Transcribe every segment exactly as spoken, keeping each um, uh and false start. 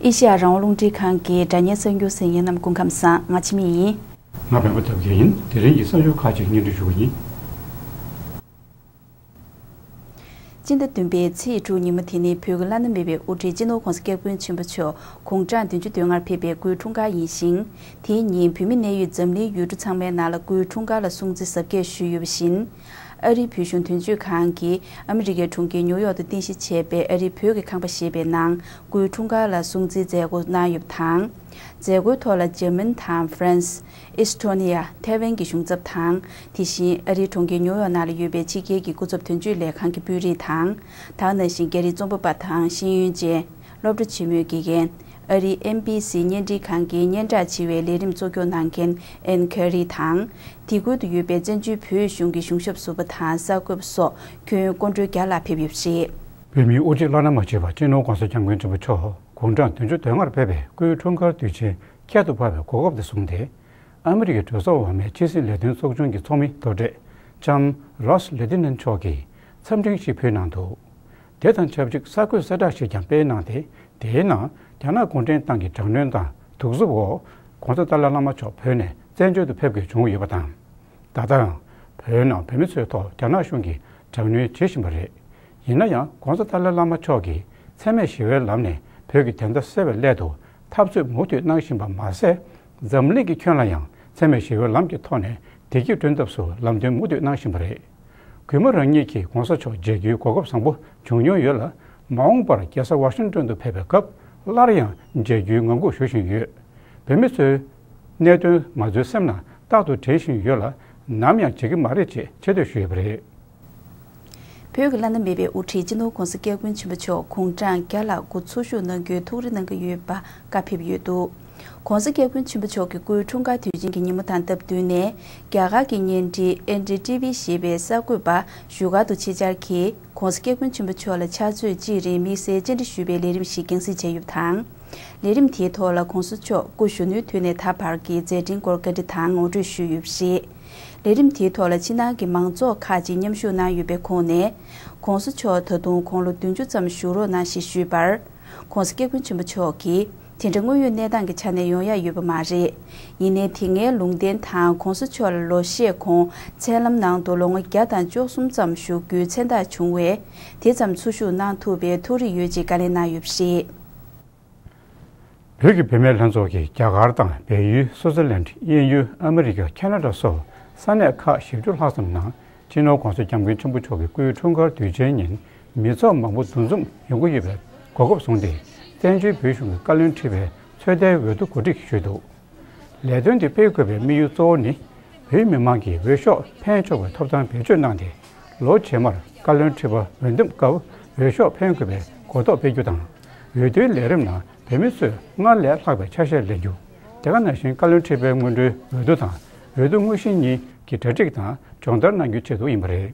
ཨེ་ཤེ་ཡ་རང་དབང་རླུང་འཕྲིན་ཁང་གི་སྒྲ་བརྙན་གསར་འགྱུར་གསན་མཁན་རྣམས་སྐུ་ཁམས་བཟང་། ང་འཆི་མེད་ཡིན། ང་སྤེན་པ་ཐབས་མཁས་ཡིན། དེ་རིང་གི་གསར་འགྱུར་ཁག་ཅིག་སྙན་སྒྲོན་ཞུ་གི་ཡིན། སྤྱི་ཟླ་བདུན་པའི་ཚེས་དྲུག་ཉིན་མོ་དེ་ནི་བོད་ཀྱི་བླ་ན་མེད་པའི་དབུ་ཁྲིད་སྤྱི་ནོར་༧གོང་ས་༧སྐྱབས་མགོན་ཆེན་པོ་མཆོག་དགུང་གྲངས་བདུན་ཅུ་དོན་ལྔར་ཕེབས་པའི་སྐུའི་འཁྲུངས་སྐར་ཡིན་ཞིང་། དེའི་ཉིན་བོད་མི་གནད་ཡོད་འཛམ་གླིང་ཡུལ་གྲུ་ཚང་མའི་ནང་ལ་སྐུའི་འཁྲུངས་སྐར་ལ་སྲུང་བརྩི་གཟབ་རྒྱས་ཞུས་ཡོད་པ་བཞིན། ཨ་རིའི་བོད་གཞུང་དོན་གཅོད་ཁང་གིས་ཨ་མི་རི་ཀའི་གྲོང་ཁྱེར་ཉིའུ་ཡོག་ཏུ་རྟེན་གཞི་བྱས་པའི་ཨ་རིའི་བོད་ཀྱི་ཁང་པ་ཞེས་པའི་ནང་སྐུའི་འཁྲུངས་སྐར་ལ་སྲུང་བརྩིའི་མཛད་སྒོ་གནང་ཡོད་པ་དང་། མཛད་སྒོའི་ཐོག་ལ་འཇར་མན་དང་ཧྥ་རན་སི། ཨེས་ཊོ་ནི་ཡ། ཐའེ་ཝན་གྱི་གཞུང་ཚབ་དང་། དེ་བཞིན་ཨ་རིའི་གྲོང་ཁྱེར་ཉིའུ་ཡོག་ནང་ལ་ཡོད་པའི་ཕྱི་རྒྱལ་གྱི་སྐུ་ཚབ་དོན་གཅོད་ལས་ཁང་གི་དཔོན་རིགས་དང་། ད་ག་ནང་བཞིན་རྒྱ་རིགས་རྩོམ་པ་པ་དང་ཤེས་ཡོན་ཅན། སློབ་གྲྭ་ཆེན་མོའི་དགེ་རྒན། ཨ་རིའི་ཨེན་བྷི་སི་བརྙན་འཕྲིན་ཁང་གི་སྙན་གྲགས་ཆེ་བའི་ལས་རིམ་གཙོ་སྐྱོང་གནང་མཁན་ཨན་ཁ་རི་དང་། དེ་ཁུལ་དུ་ཡོད་པའི་བཙན་བྱོལ་བོད་གཞུང་གི་གཞུང་ཞབས་ཟུར་པ་དང་གསར་འགོད་པ་སོགས་ཁྱོན་སྐུ་མགྲོན་བརྒྱ་ལྷག་ཕེབས་ཡོད་པ་རེད། བོད་མིའི་དབུ་ཁྲིད་བླ་ན་མ་མཆིས་པ་སྤྱི་ནོར་༧གོང་ས་༧སྐྱབས་མགོན་ཆེན་པོ་མཆོག་དགུང་གྲངས་བདུན་ཅུ་དོན་ལྔར་ཕེབས་པའི་སྐུའི་འཁྲུངས་སྐར་དུས་ཆེན་ཁྱད་དུ་འཕགས་པའི་གོ་སྐབས་དེ་བཟུང་སྟེ། ཨ་མི་རི་ཀའི་གྲོས་ཚོགས་འོག་མའི་ཕྱི་སྲིད་ལས་དོན་ཚོགས་ཆུང་གི་ཚོགས་མི་མདོ་གྲས་ལྕམ་རོས་ལེ་ཏི་ནན་མཆོག་གིས་འཚམས་འཕྲིན་ཞིག་ཕུལ་གནང་འདུག་དེ་དང་ཆབས་ཅིག་གསར་འགོད་གསལ་བསྒྲགས་ཤིག་ཀྱང་སྤེལ་གནང་སྟེ། དེའི་ནང་རྒྱ་ནག་གུང་ཁྲན་ཏང་གི་དྲག་གནོན་དང་གདུག་རྩུབ་འོག་༧གོང་ས་ཏཱ་ལའི་བླ་མ་མཆོག་བོད་ནས་བཙན་བྱོལ་དུ་ཕེབས་དགོས་བྱུང་ཡོད་པ་དང་། ད་ལྟའང་བོད་ནང་བོད་མི་ཚོའི་ཐོག་རྒྱ་ནག་གཞུང་གིས་དྲག་གནོན་བྱེད་བཞིན་པ་རེད། ཡིན་ན་ཡང་༧གོང་ས་ཏཱ་ལའི་བླ་མ་མཆོག་གིས་འཚེ་མེད་ཞི་བའི་ལམ་ནས་བོད་ཀྱི་བདེན་མཐའ་གསལ་བའི་སླད་དུ་འཐབ་རྩོད་མུ་མཐུད་གནང་བཞིན་པ་མ་ཟད། འཛམ་གླིང་གི་ཁྱོན་ལ་ཡང་འཚེ་མེད་ཞི་བའི་ལམ་གྱི་ཐོག་ནས་བདེ་སྐྱིད་བསྐྲུན་ཐབས་སུ་ལམ་སྟོན་མུ་མཐུད་གནང་བཞིན་པ་རེད། གུས་མོ་རང་ཉིད་ཀྱིས་༧གོང་ས་མཆོག་མཇལ་རྒྱུའི་གོ་སྐབས་བཟང་པོ་བྱུང་མྱོང་ཡོད་ལ། མ་འོངས་པར་རྒྱལ་ས་ཝ་ཤིང་ཏོན་དུ་ཕེབས་པའི་སྐབས་སླར་ཡང་མཇལ་རྒྱུའི་ངང་སྒུག་ཞུ་བཞིན་ཡོད། བོད་མི་ཚོའི་གནད་དོན་ང་ཚོའི་སེམས་ནང་རྟག་ཏུ་དྲན་བཞིན་ཡོད་ལ། ནམ་ཡང་བརྗེད་ཀྱི་མ་རེད་ཅེས་ཆེ་བསྟོད་ཞུས་ཡོད་པ་རེད། བོད་ཀྱི་བླ་ན་མེད་པའི་དབུ་ཁྲིད་སྤྱི་ནོར་༧གོང་ས་༧སྐྱབས་མགོན་ཆེན་པོ་མཆོག་དགུང་གྲངས་བརྒྱ་ལྷག་སྐུ་འཚོ་བཞུགས་གནང་རྒྱུའི་ཐུགས་རེ་གནང་གི་ཡོད་པ་བཀའ་ཕེབས་ཡོད་འདུག ༧གོང་ས་༧སྐྱབས་མགོན་ཆེན་པོ་མཆོག་གི་སྐུའི་འཁྲུངས་སྐར་དུས་ཆེན་གྱི་ཉིན་མོ་དང་སྟབས་བསྟུན་ནས། རྒྱ་གར་གྱི་བརྙན་འཕྲིན་ཨེན་ཌི་ཊི་ཝི་ཞེས་པའི་གསར་འགོད་པ་བཞུགས་སྒར་དུ་ཆེད་བཅར་གྱིས་༧གོང་ས་༧སྐྱབས་མགོན་ཆེན་པོ་མཆོག་ལ་ཕྱག་ཚོད་གཅིག་རིང་དམིགས་བསལ་བཅར་འདྲི་ཞུས་པའི་ལས་རིམ་ཞིག་རྒྱང་སྲིང་བྱས་ཡོད་པ་དང་། ལས་རིམ་དེའི་ཐོག་ལ་༧གོང་ས་མཆོག་སྐུ་གཞོན་ནུའི་དུས་ནས་ད་བར་གྱི་མཛད་འཕྲིན་སྐོར་བཀའ་འདྲི་དང་ངོ་སྤྲོད་ཞུས་ཡོད་པ་རེད། ལས་རིམ་དེའི་ཐོག་ལ་ཕྱི་ནང་གི་མང་ཚོགས་ཁག་ཅིག་མཉམ་ཞུགས་གནང་ཡོད་པའི་ཁོངས་ནས། ༧གོང་ས་མཆོག་ད་དུང་དགུང་ལོ་བདུན་ཅུ་ཙམ་བཞུགས་རོགས་གནང་ཞེས་ཞུས་པར། ༧གོང་ས་༧སྐྱབས་མགོན་ཆེན་པོ་མཆོག་གིས་དེ་འདྲ་དངོས་ཡོད་གནས་སྟངས་ཀྱི་ཆ་ནས་ཡོང་ཡག་ཡོད་པ་མ་རེད། ཡིན་ནའི་དེ་སྔའི་ལུང་བསྟན་དང་༧གོང་ས་མཆོག་ལ་ལོ་ཤས་གོང་མཚན་ལམ་ནང་དུ་ལོ་ངོ་བརྒྱ་དང་བཅུ་གསུམ་ཙམ་བཞུགས་རྒྱུའི་མཚན་རྟགས་བྱུང་བས། དེ་ཙམ་འཚོ་བཞུགས་གནང་ཐུབ་པའི་ཐུགས་རེ་ཡོད་ཅེས་བཀའ་ལན་གནང་ཡོད་པ་རེད། བོད་ཀྱི་བུད་མེད་ལྷན་ཚོགས་ཀྱིས་རྒྱ་གར་དང་བལ་ཡུལ། སུའུ་ཙེར་ལན། དབྱིན་ཡུལ། ཨ་མི་རི་ཀ། ཁ་ན་ཌ་སོགས་ས་གནས་ཁག་བཞི་བཅུ་ལྷག་ཙམ་ནང་སྤྱི་ནོར་༧གོང་ས་༧སྐྱབས་མགོན་ཆེན་པོ་མཆོག་གི་སྐུའི་འཁྲུངས་སྐར་དུས་ཆེན་ཉིན་མི་ཚོགས་མང་པོ་འདུ་འཛོམས་ཡོང་གི་ཡོད་པའི་གོ་སྐབས་བཟུང་སྟེ། བཙན་བྱོལ་བོད་གཞུང་གི་བཀའ་བློན་ཁྲི་པའི་ཚོད་ལྟའི་འོས་བསྡུ་གོ་སྒྲིག་ཞུས་འདུག་ལས་དོན་དེ་སྤེལ་དགོས་པའི་དམིགས་ཡུལ་གཙོ་བོ་ནི། བོད་མི་མང་གིས་འོས་ཤོག་འཕེན་ཆོག་པའི་ཐོབ་ཐང་བེད་སྤྱོད་གནང་སྟེ། ལོ་རྗེས་མར་བཀའ་བློན་ཁྲི་པ་འོས་འདེམས་སྐབས་འོས་ཤོག་འཕེན་དགོས་པའི་གོ་རྟོགས་སྤེལ་རྒྱུ་དང་། འོས་བསྡུའི་ལས་རིམ་ནང་བོད་མི་ཚོས་སྔར་ལས་ལྷག་པའི་ཆ་ཤས་ལེན་རྒྱུ། དེ་ག་ནང་བཞིན་བཀའ་བློན་ཁྲི་པའི་སྔོན་འགྲོའི་འོས་བསྡུ་དང་འོས་བསྡུ་དངོས་གཞི་གཉིས་ཀྱི་གྲ་སྒྲིག་དང་སྦྱོང་བརྡར་གནང་རྒྱུའི་ཆེད་དུ་ཡིན་པ་རེད།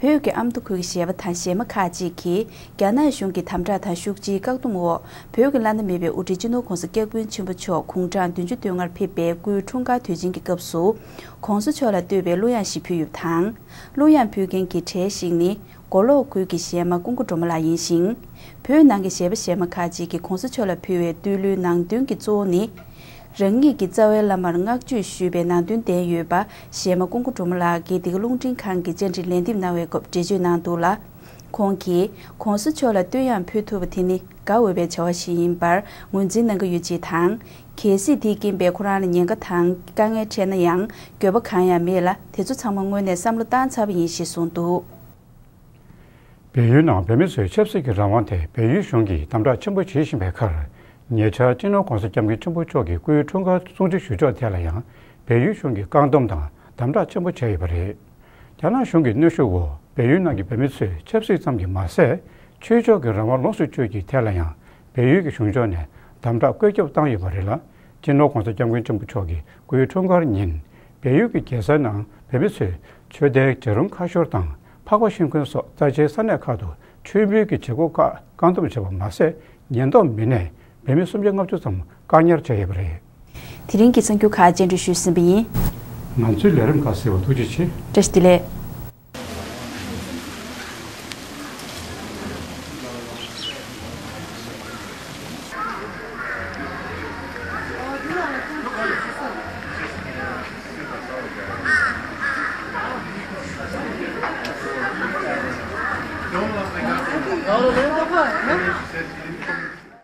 བོད་ཀྱི་ཨ་མདོ་ཁུལ་གྱི་གཞས་པ་དང་གཞས་མ་ཁག་ཅིག་གིས་རྒྱ་ནག་གཞུང་གི་དམ་དྲག་དང་ཤུགས་ཆེའི་བཀག་སྡོམ་འོག་བོད་ཀྱི་བླ་ན་མེད་པའི་དབུ་ཁྲིད་སྤྱི་ནོར་༧གོང་ས་༧སྐྱབས་མགོན་ཆེན་པོ་མཆོག་དགུང་གྲངས་བདུན་ཅུ་དོན་ལྔར་ཕེབས་པའི་སྐུའི་འཁྲུངས་སྐར་དུས་ཆེན་གྱི་སྐབས་སུ། ༧གོང་ས་མཆོག་ལ་བསྟོད་པའི་གླུ་དབྱངས་ཤིག་ཕུལ་ཡོད་པ་དང་། གླུ་དབྱངས་ཕུལ་མཁན་གྱི་གྲས་ཤིག་ནི། མགོ་ལོག་ཁུལ་གྱི་གཞས་མ་ཀུན་དགའ་སྒྲོལ་མ་ལགས་ཡིན་ཞིང་། བོད་ནང་གི་གཞས་པ་གཞས་མ་ཁག་ཅིག་གིས་༧གོང་ས་མཆོག་ལ་ཕུལ་བའི་བསྟོད་གླུའི་ནང་དོན་གྱི་གཙོ་བོ་ནི། རང་ཉིད་ཀྱི་རྩ་བའི་བླ་མར་བསྔགས་བརྗོད་ཞུས་པའི་ནང་དོན་ལྡན་ཡོད་པ། གཞས་མ་ཀུན་དགའ་སྒྲོལ་མ་ལགས་ཀྱིས་འདི་ག་རླུང་འཕྲིན་ཁང་གི་བཅར་འདྲིར་ལན་འདེབས་གནང་བའི་སྐབས་འགྲེལ་བརྗོད་གནང་འདུག་ལ། ཁོང་གིས་༧གོང་ས་མཆོག་ལ་བསྟོད་དབྱངས་ཕུལ་ཐུབ་པ་དེ་ནི་དགའ་འོས་པའི་བྱ་བ་ཞིག་ཡིན་པར་ངོས་འཛིན་གནང་གི་ཡོད་ཅེས་དང་། གལ་སྲིད་དེའི་རྐྱེན་པས་ཁོ་རང་ལ་ཉེན་ཁ་དང་དཀའ་ངལ་འཕྲད་ན་ཡང་། འགྱོད་པ་གང་ཡང་མེད་ལ། དེ་ཚོ་ཚང་མ་དངོས་གནས་བསམ་བློ་བཏང་ཚར་བ་ཡིན་ཞེས་གསུངས་འདུག་བལ་ཡུལ་ནང་བོད་མི་ཚོའི་ཆབ་སྲིད་ཀྱི་རང་དབང་དེ་བལ་ཡུལ་གཞུང་གིས་དམ་དྲག་ཆེན་པོ་བྱེད་བཞིན་པའི་ཁར། ཉེ་ཆར་སྤྱི་ནོར་༧གོང་ས་༧སྐྱབས་མགོན་ཆེན་པོ་མཆོག་གི་སྐུའི་འཁྲུངས་སྐར་སྲུང་བརྩི་ཞུ་ཕྱོགས་ཐད་ལ་ཡང་བལ་ཡུལ་གཞུང་གིས་བཀག་སྡོམ་དང་དམ་དྲག་ཆེན་པོ་བྱས་ཡོད་པ་རེད། རྒྱ་ནག་གཞུང་གི་གནོན་ཤུགས་འོག་བལ་ཡུལ་ནང་གི་བོད་མི་ཚོས་ཆབ་སྲིད་ཙམ་གྱིས་མ་ཟད། ཆོས་ཕྱོགས་ཀྱི་རང་དབང་ལོངས་སུ་སྤྱོད་རྒྱུའི་ཐད་ལ་ཡང་བལ་ཡུལ་གྱི་གཞུང་ཕྱོགས་ནས་དམ་དྲག་བཀོད་ཁྱབ་བཏང་ཡོད་པ་རེད་ལ། སྤྱི་ནོར་༧གོང་ས་༧སྐྱབས་མགོན་ཆེན་པོ་མཆོག་གི་སྐུའི་འཁྲུངས་སྐར་ཉིན། བལ་ཡུལ་གྱི་རྒྱལ་ས་ནང་བོད་མི་ཚོས་མཆོད་རྟེན་གྲལ་རིམ་ཁ་ཤོར་དང་འཕགས་པ་ཤིང་ཀུན་སོགས་རྩ་ཆེའི་ས་གནས་ཁག་ཏུ་མཆོད་འབུལ་གྱི་བྱེད་སྒོ་ཁག་བཀག་སྡོམ་བྱས་པ་མ་ཟད། ཉེན་རྟོག་མི་སྣས་བོད་མི་སུམ་བརྒྱ་ལྔ་བཅུ་ཙམ་བཀག་ཉར་བྱས་ཡོད་པ་རེད། དེ་རིང་གི་གསར་འགྱུར་ཁག་སྙན་སྒྲོན་ཞུས་ཟིན་པ་ཡིན། ང་ཚོའི་ལས་རིམ་ཁག་གཟིགས་པར་ཐུགས་རྗེ་ཆེ། བཀྲ་ཤིས་བདེ་ལེགས།